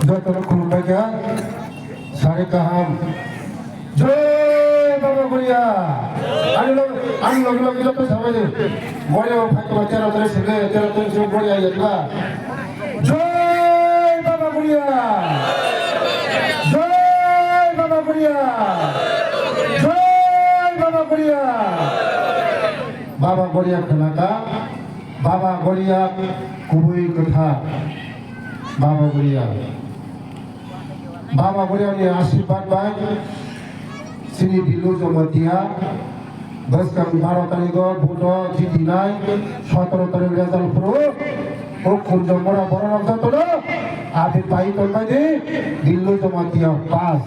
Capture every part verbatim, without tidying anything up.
Jotono khulumbai kha, sari kaham. Joi Baba Goria. Ani log-, ani logi logi joto sabai di. Goria o phai tongma tero tero sile, tero tero sile Goria yatla. Joi Baba Goria. Joi Baba Goria. Joi Baba Goria. Baba Goria khanaka. Baba Goria kubui kwthar. Baba Goria. Baba Goria ni asirwad bai chini Billu Jamatia bwskang baro tarigo vote o jitinai, sotoro tarik result phuru o khunjwng mora borok rok jotono abi pai tongbai di Billu Jamatia pass.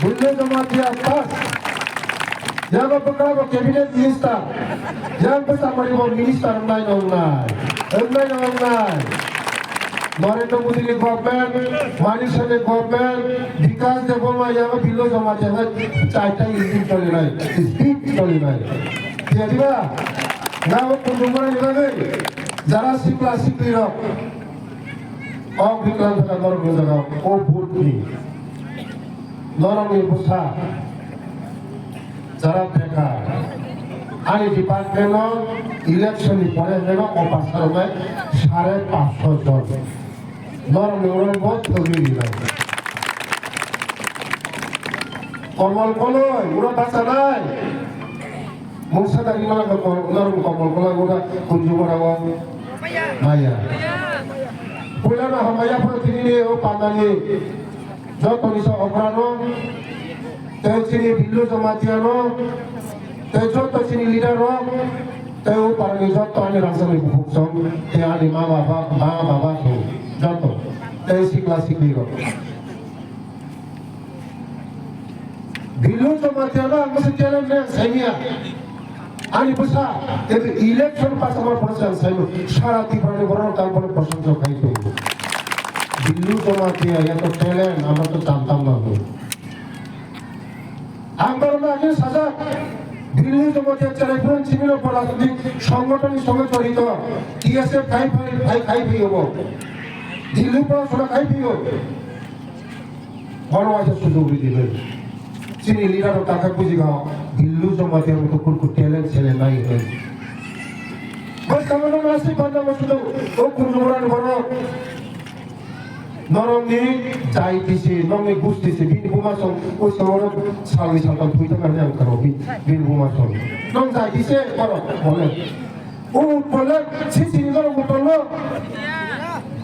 Billu Jamatia pass. Yago bwkha bo cabinet minister. Yang bwsa mani bo minister wngnai no wngnai. Wngnai no wngnai. Narendra Modi ni government, Manik Saha ni government, Bikash Debbarma yago Billu Jamatia hai chai chai speed choli nai. Speed choli nai. Phiya diba? Nga bo kundumani bagwi jara sikla sikli rok. O Bikram Bhata norok ni jaga o vote ni. Norok ni bwsa jara bekar. Ani department o election ni pore heno opasar bai sare panchsho jon. Norok ni oro bo thogwi rinai. Komol koloi uro bachanai. Mungsa dari mana ke kol-, ular komol kolai udah kunjung orang maya. Puila na hamaya pura tini ni o pandani joto ni sa okra no, tei chini Billu Jamatia no, tei joto chini leader rok, tei o parani joto ani rangchak ni bukhuk song, tei ani ma baba, ma baba song, joto, tei sikla sikli rok. Billu Jamatia no ang bwsa talent nai ang saimanya. Ani bwsa, ebe election pass ama porsa ang saimanya. Sara Tripura ni borok tang borok prosongsa khai tongo. Billu Jamatia ya to talent, ama to tam tam na ho. Ang borok no ani sajak. Billu Jamatia cherai phuru chini no borok ni songgothon ni songo jorito. T S F khai phai, khai, khai phai obo. Dilli porasona khai phai o. Bono waisa sujog ridi hoi. Chini leader rok takha buji ga, Billu Jamatia rok to kurku talent sele nai hoi. Bas kamo no nasi banda mo sujog, o kurku mura ni bono. Norok ni jai tisi, norok ni gusti si, bini buma song, o song oro salni saltam thui tang ani ang karo, bi-, bini buma song. Nong jai tisi, oro, bole. O bole, sisini norok butolo.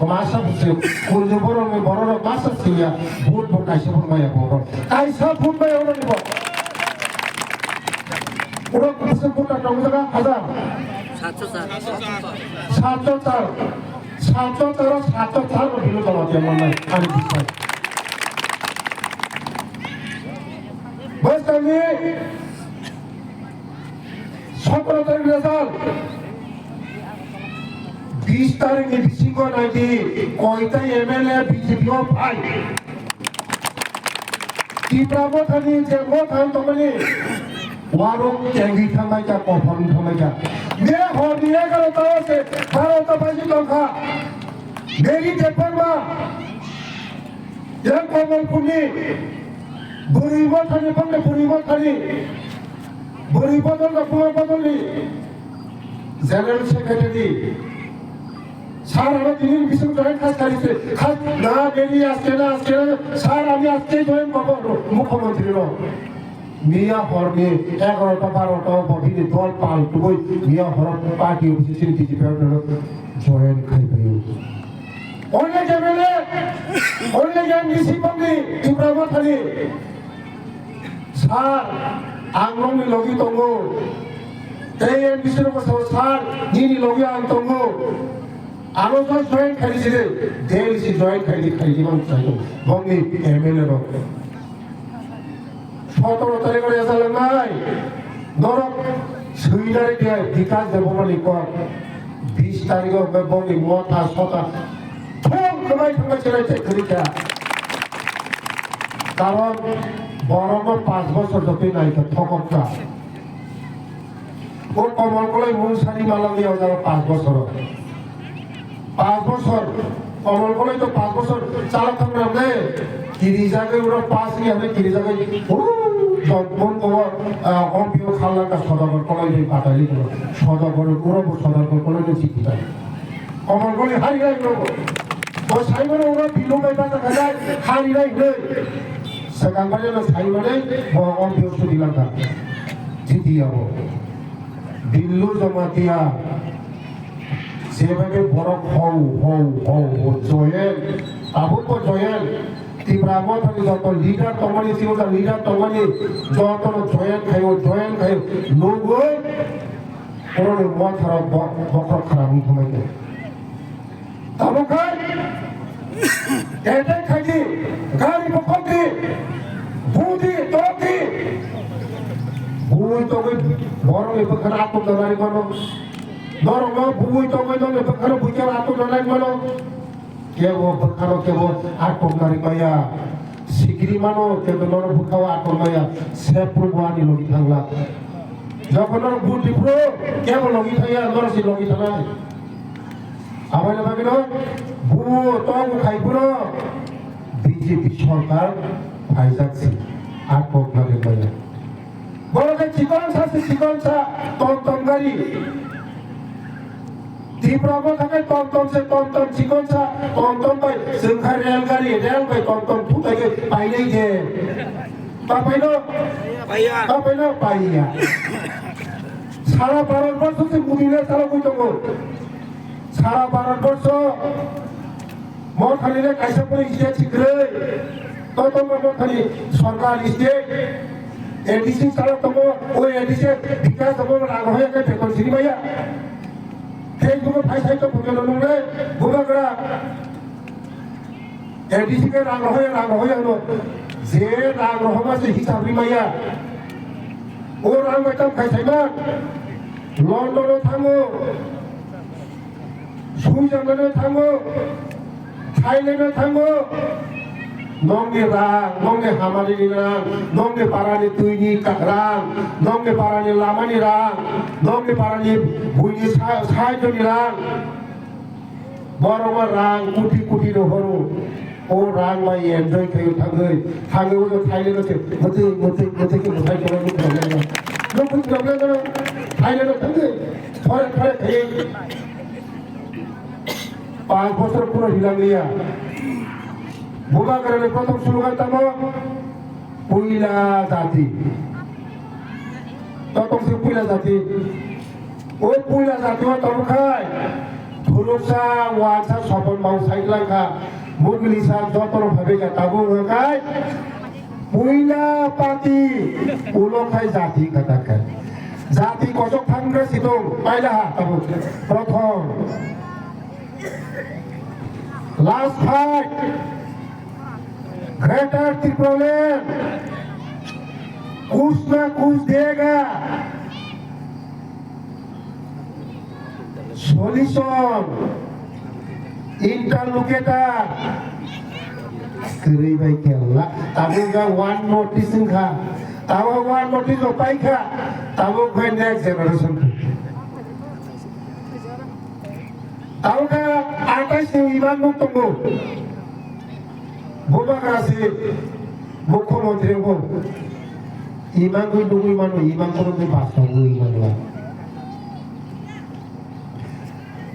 Masa busi, kunju borok ni borok rok masa siya, but bo kaisa bo maya bo. Kaisa but maya oro ni bo. Oro kusa but na tong jaga hazar. Satso sar. Satso sar. Satso sar, satso sar bo Billu Jamatia mannai, ani bisai. Bas kami, Sotoro tarik result. Bis tarik ni bisingo naidi koita M L A B J P o phai. Tipra Motha ni je Motha wng tongmani warung kengwi thangmai kha, kophang thangmai kha. Me hor ni egarota o se barota baji tongkha. Mary Debbarma. Yang Kamalpurni bwrwi mothani, bangni bwrwi mothani, bwrwi bodol rok buma bodolni General Secretary. Sir, ano tini bising join khas kari se, khas na, beri aske na, aske na, sir, ami aske join kobo, Mukhyamantri no. Miya horni egarota barota o bo bini dol pal tubui miya horo party office chini B J P o join khai paio. Only M L A, only M D C bangni Tipra Mothani. Sir, ang nongni logi tongo. Tei M D C rok sao, sir, nini logi ang tongo. Ano join khai di sidi, Delhi si join khai di, khai di bang sai tongo. Bangni M L A rok. Sotoro tarikh o resa langnai, norok swinari de Bikash Debbarmani kok. Bis tarikh o hwnkhe bongni motha sota thung kwbai thangbai chelai chai kwrwi kha. Karon borokno panch bosor jotoi naikha thokok kha. O Komol Koloi mungsani malangya o jaga panch bosor. Panch bosor Komol Koloi to panch bochor chalok thang rok le, kiri jagwi uro pass ni hwnwi kiri jagwi, uro jotmon ko, ah, O P O khalna ka Sodagar Koloi ni patali ko, Sodagar uro bo Sodagar Koloi ni chiti ta. Komol Koloi hari rai uro bo. Bo sai mano uro bilu bai bata kajai, hari rai hwnwi. Swkang bai no sai mani bo O P O sudi langkha. Chiti abo. Billu Jamatia. Jebabe borok hou, hou, hou, hou, joyen, tabukbo joyen, Tipra Mothani joto leader tongmani, Tiprasa leader tongmani, jotono joyen khaio, joyen khaio, nugwi, borokni motharo bo-, bokhorok khara wng thangbaikha. Tabukhe, attack khaidi, gari bokhokdi, budi, tokdi, bui togwi borokni bwkhano atok nanai mano. Norokno bui tongwi nokni bwkhano buikhe atok nanai mano. Kebo bwkhano kebo atok nanai maya. Sikiri mano kebo norok bwkhao atok maya. Sepro bo ani logi thangla. Jokhon norok budi phuru kebo logi thangya, norok si logi thangnai. Aboni bagwino bu tong khai phuru B J P sorkar phaijak si atok nanai maya. Borok khe chikon sa se chikon sa, tom tom gari. Tipra bo thangkhe tom tom se tom tom chikon sa, tom tom bai chwng kha rel gari, rel bai tom tom thutai khe painai je. Ta paino? Paiya. Ta paino? Paiya. Sara Bharat borsho se mudi le sara bui tongo. Sara Bharat borsho Mothani le kaisa phano state si kwrwi. Totoma Mothani sorkar state A D C salo tongo, o A D C bikas tongo, rang hoya khe beton siri maya. Facebook o phai sai to photo nung le, bubagra. A D C khe rang hoya, rang hoya hwno. Je rang rohoma se hisab ri maya. O rang bai tam khai sai ma. London o thango. Switzerland o thango, Thailand o thango, nongni rang, nongni hamari ni rang, nongni parani twi ni ka-, rang, nongni parani lama ni rang, nongni parani buini sa-, sahajyo ni rang, borok o rang kuti kuti no horo. O rang bai enjoy khayo thangwi, thangwi o Thailand o se mwtwi, mwtwi, mwtwi khe mwtai tongwi nukho. Nukho problem no Thailand o thangwi, thore thore khayo. Panch bochor phuru hilang liya. Bubagrani prothom slogan tamo? Puila jati. Totong se puila jati. O puila jati o tamo khai. Thuluksa, wansa, sopon mau sai langkha. Mugli sa jotono phabe kha tabuk khai. Puila pati ulo khai jati kata khai. Jati kosok thangra situng paila ha tabuk. Prothom. Last fight. Greater Tipraland, कुछ ना कुछ देगा, solution, interlocutor, kwrwi bai khe la, tabuk ga one notice wngkha, tabuk one notice rok paikha, tabuk bai next generation. Tabuk ga atais ni imang nuk tongo. Bubagra se mukhyamantri bo imangwi nugwi mano, imang kono de bastongwi mano.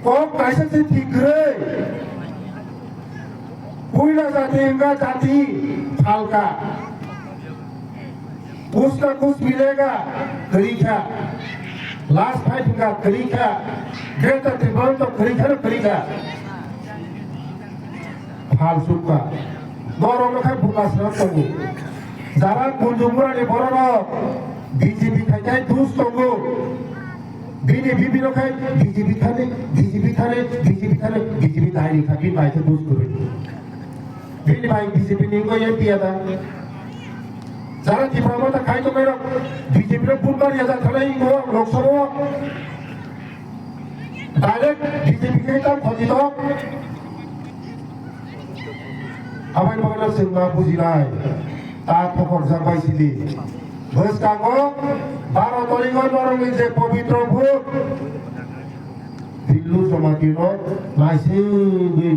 Kok kaisa se thik kwrwi. Puila jati wngkha jati phalka. Kuch na kuch milega, kwrwi kha. Last fight wngkha, kwrwi kha. Greater Tipraland to kwrwi kha, kwrwi kha. Phalsukha. Norokno khai buka swnam tongo. Jara Kunjumurani bororok B J P khai khai dus tongo. Bini bibino khai B J P thani, B J P thani, B J P thani, B J P dairi kha, bini bai khe dus kwrwi. Bini bai B J P ni wngwi M P ya da. Jara Tipra Motha khai tongnairok B J P no vote mari ya da thanai wngwi Lok Sabha o. Direct B J P khai tang khoti tok. Abai bagana chwng ma bujinai. Ta thokhorjak bai sili. Bwskango baro tarikh o norokni je pobitro vote. Billu Jamatia no naisingwi,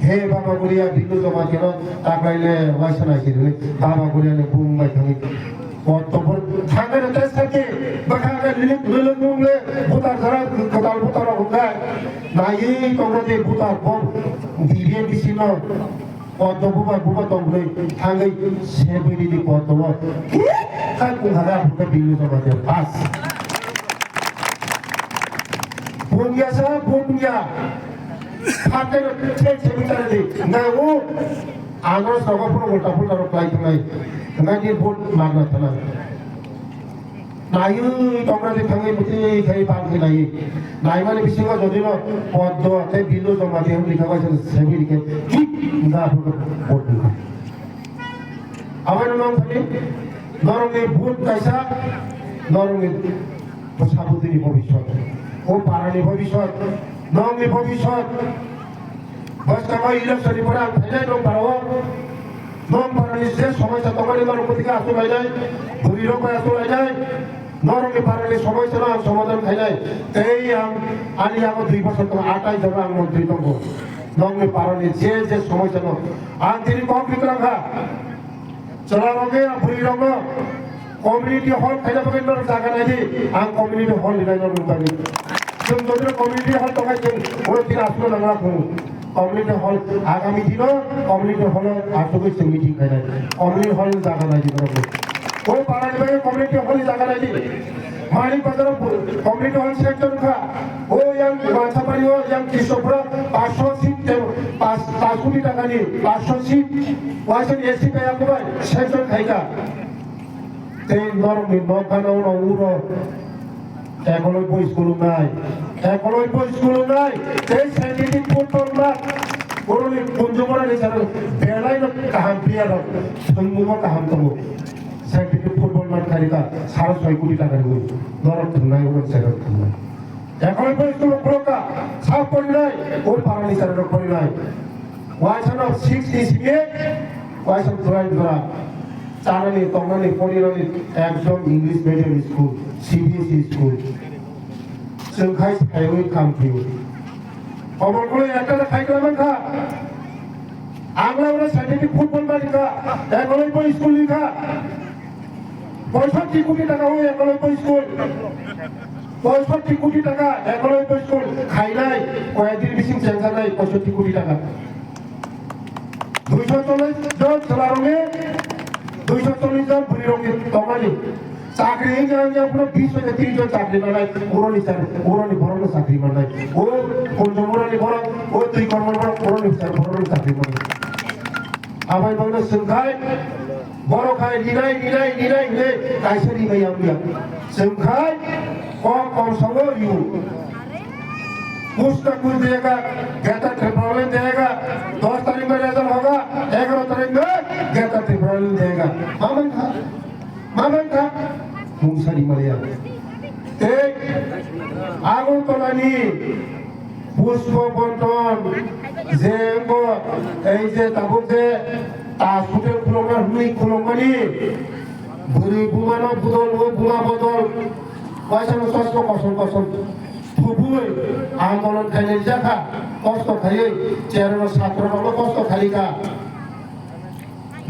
he Baba Guria, Billu Jamatia no taklaile waisa naisingwi, Baba Guria ni bung bai thangwi. Koto bor thangwi rwtai sake, bwkha khe lilik luluk nungle butar jora, kwtal butar rok hwnkhe naiwi tongo je butar bo B B M B C no. Koto buba buba tongwi thangwi sebini ni koto o khe khai kung haga buka Billu Jamatia pass. Bungya sa bungya. Phatai rok che che bichar di. Nga u ano sogo phuru ulta phulta rok klai thangnai. Nga ni vote magna thana. Naiwi tongra de thangwi muti khai bang khai naiwi. Naimani bisingo jodi no Poddo tei Billu Jamatia hwnwi kha waisa sebi rikhe kik da vote nukha. Aboni mang thani norokni vote kaisa norokni bwsa bwtwini bobiswt. O parani bobiswt, nokni bobiswt. Bwskangma election ni pore ang phainai nong parao. Nong parani je somosya tongmani norok bwtwi khe achuk lainai, bwrwi rok bai achuk lainai. Norokni parani somosya no ang somadhan khainai. Tei ang ani yago dui bosor tongo, atai jora ang montri tongo. Nongni parani je je somosya no ang tini kok ri twlang kha. Chwla rok ya bwrwi rok no community hall khaina bagwi norok jaga nai di. Ang community hall ni nai norok bagwi. Chwng jodi community hall tongkha chwng oro tini aswk nang la phuru. Community hall agami dino community hall o aswk chwng meeting khainai. Community hall ni jaga nai di norok. O para ni bagwi community hall ni jaga nai di. Manik Bazar o community hall section kha. O yang Bansapari o yang Krishopura paanch sho seat te paanch, paanch koti taka ni paanch sho seat. Waisa A C bai ako bai section khai kha. Tei norok ni nokha no uro Ekoloibya school nai. Ekoloibya school nai. Tei synthetic football mat. Oro ni kunjumura ni sara belai no kaham player rok. Thwngmung o kaham tongo. Synthetic football mat khai kha sara soi koti taka ni. Norok thwngnai oro sara thwngnai. Ekoloibya school o khulok kha. Sa porinai. O para ni sara rok porinai. Waisa no six ni simi, waisa no twelve jora. Chanani, tongnani, porinani ekdom English medium school, C B S E school. Chwng khai saiwi khamphio. Obo kolo ekta khai kla mankha. Ang la oro synthetic football mani kha, Ekoloibya school ni kha. Poisotti koti taka o Ekoloibya school. Poisotti koti taka Ekoloibya school khainai, koyekdin bising chengsanai poisotti koti taka. Duiso chollish jon chwla rokni, duiso chollish jon bwrwi rokni tongmani. Chakri wngya wngya phano bis bai tris jon chakri manai, uroni chakri, uroni borokno chakri manai. O Kunjumurani borok, o Twikormani borok, uroni chakri, borokno chakri manai. Abai bagno swngkhai, borok hai rinai, rinai, rinai, hinwi kaisa rimai ya wngya. Swngkhai, kok kom songo rio. Kuch na kuch dega, Greater Tipraland dega. Dos tarik mein result hoga, egaro tarik mein Greater Tipraland dega. Mamang kha, mamang kha, mungsari maya. Tei Agartala ni Pushpa Bonton je wngkha, ei je tabuk je ta hotel khulokma hwnwi khulokmani, bwrwi bumano bodol, o buma bodol, waisano chosma kosom kosom thubui andolon khainai jakha, kosto khaiwi cherno satro rokno kosto khalikha.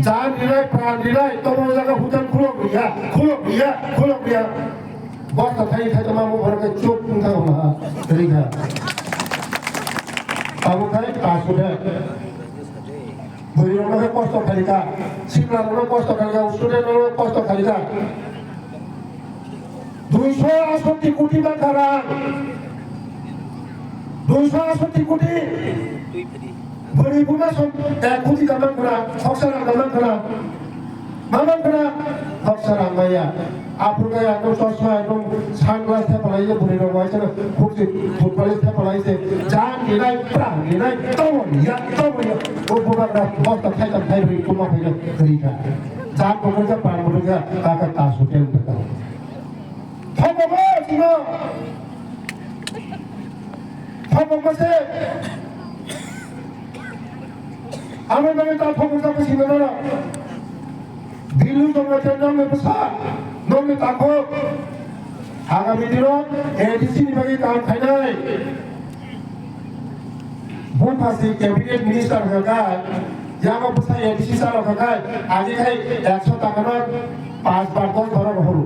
Jan rilai, pran rilai, tobo jaga hotel khulok riya, khulok riya, khulok riya. Bosta thai thai tama mo borok chuk wngkha wngkha, rikha. Abo khai ta sudhe. Bwrwi rokno khe kosto khalikha, sikla rokno kosto khalikha, student rokno kosto khalikha. Duiso asotti koti mankha rang. Duiso asotti koti. Bwrwi buma som ek koti ka mankha na, khoksa rang ka mankha na. Ma mankha na, khoksa rang maya. Aphuru khe ekdom chosma, ekdom sunglass thepalai je bwrwi rok waisa khukchi thupalai thepalai se. Jan rinai, pra rinai, tobo ya, tobo ya. O bubagra bosta thaitam thaibrwi tuma phaina kwrwi kha. Jan bo khe pran bo khe kaka ta hotel kha. Thokbo sino. Thokbo se. Amo bagwi ta thokbo sa sino na. Billu Jamatia nokni bwsa, nokni takhuk. Agami dino A D C ni bagwi kaham khainai. Buphasi cabinet minister hwnkha khe, yango bwsa A D C chalo hwnkha khe, agi khai ekso taka no panch bar dos bar rohoro.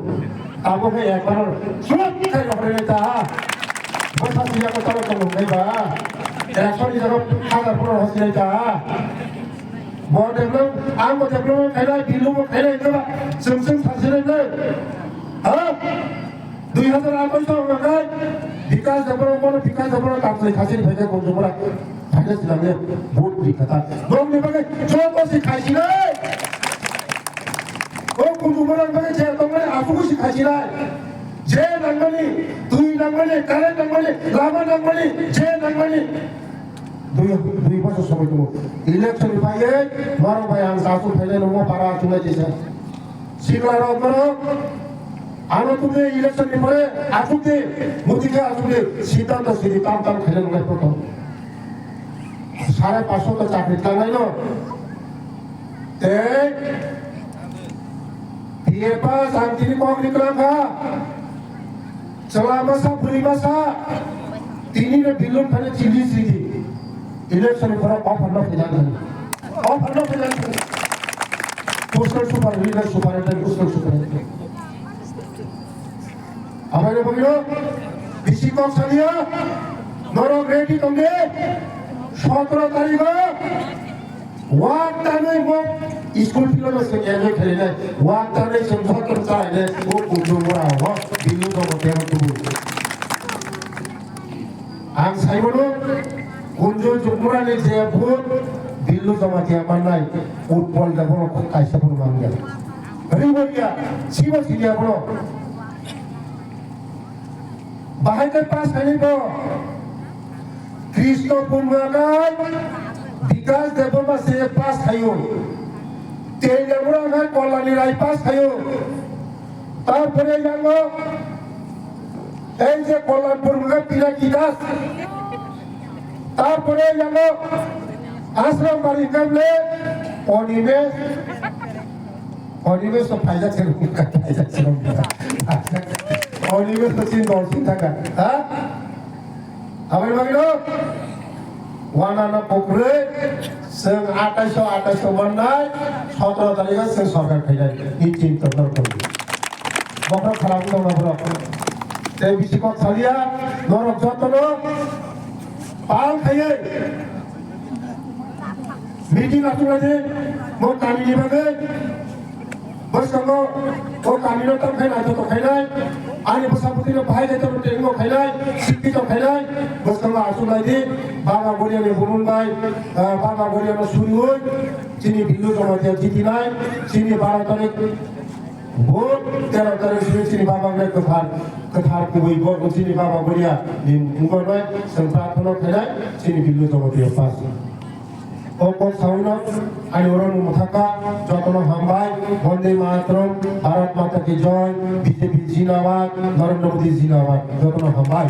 Abo khe ekbar sut khai rohorwi ta. Buphasi yango chalo tong hwnkha ba. Ekso ni jaga hazar phano rohorwi ta. Bo develop, ang bo develop khainai, bill bo khainai hwnkha ba. Chwng chwng sasinai no. Ha? Dui hazar atharo hwnka khe Bikas Debbarma, bono Bikas Debbarma tamsai khasini phaikhe Kunjubura phaikhe sinamya vote ri kha ta. Nokni bagwi joto si khaisinai. O Kunjubura bagwi je tongmani aswk si khaisinai. Je nangmani, twi nangmani, current nangmani, lama nangmani, je nangmani. Dui, dui bosor somoi tongo. Election ni phaiyei, norok bai ang chasuk phainai nungmo para achuknai tisa. Sikla rok norok, ano tubui election ni pore achuk di, muti khe achuk di, siddhanto sidi tam tam khainai nungnai prothom. Sare panchsho to chakri tangnai no. Tei B A pass ang tini kok ni kwlang kha. Chwla masa, bwrwi masa, tini no bilum thani chili sidi. Election ni pore offer no phinan thani. Offer no phinan thani. Postal super, regional superintendent, postal superintendent. Aboni bagwino bisi kok saliya, norok ready tongdi, sotoro tarikh o wak tanwi bo school field o se enjoy khainai, wak tanwi se sotoro chalainai, o Kunjubura o Billu Jamatia tubu. Ang saimano, Kunjubura ni je vote, Billu Jamatia mannai, Utpal Debbarma kok kaisa phuru mangya. Riboria, sibo siniya bono. Bahai khe pass khainai bo. Krishna Purba khe Bikas Debbarma se pass khaio. Tei Debbarma khe Kalyani Rai pass khaio. Tarpore yango ei je Kalyan Purba khe Pinaki Das. Tarpore yango Ashram Bari khe bole Animesh. Animesh to phaijak se, phaijak se. Animesh to sin dol sin thaka. Ha? Aboni bagwi no? Wana no kokrwi, chwng athaiso, athaiso mannai, sotoro tarikh o chwng sorkar khainai. Ni chinta dor kori. Bokhorok khalam tongna borok. Tei bisi kok saliya, norok jotono pal khaiwi. Meeting achuknai di, mo kami ni bagwi. Bwskango o kami no tam khainai, joto khainai. Ani bwsa bwtwi no bahai khe joto training o khainai, sikti to khainai. Bwskango achuknai di, Baba Goria ni bumung bai, ah, Baba Goria no suriwi, chini Billu Jamatia jitinai, chini baro tarik, bo tero tarik suri chini Baba Goria kwthar, kwthar kubui bo chini Baba Goria ni bumung bai, chwng prarthana khainai, chini Billu Jamatia pass. O kok saui no ani oro no mwthakha, jotono hambai, Vande Mataram, Bharat Mata ki Joy, B J P Zindabad, Narendra Modi Zindabad, jotono hambai.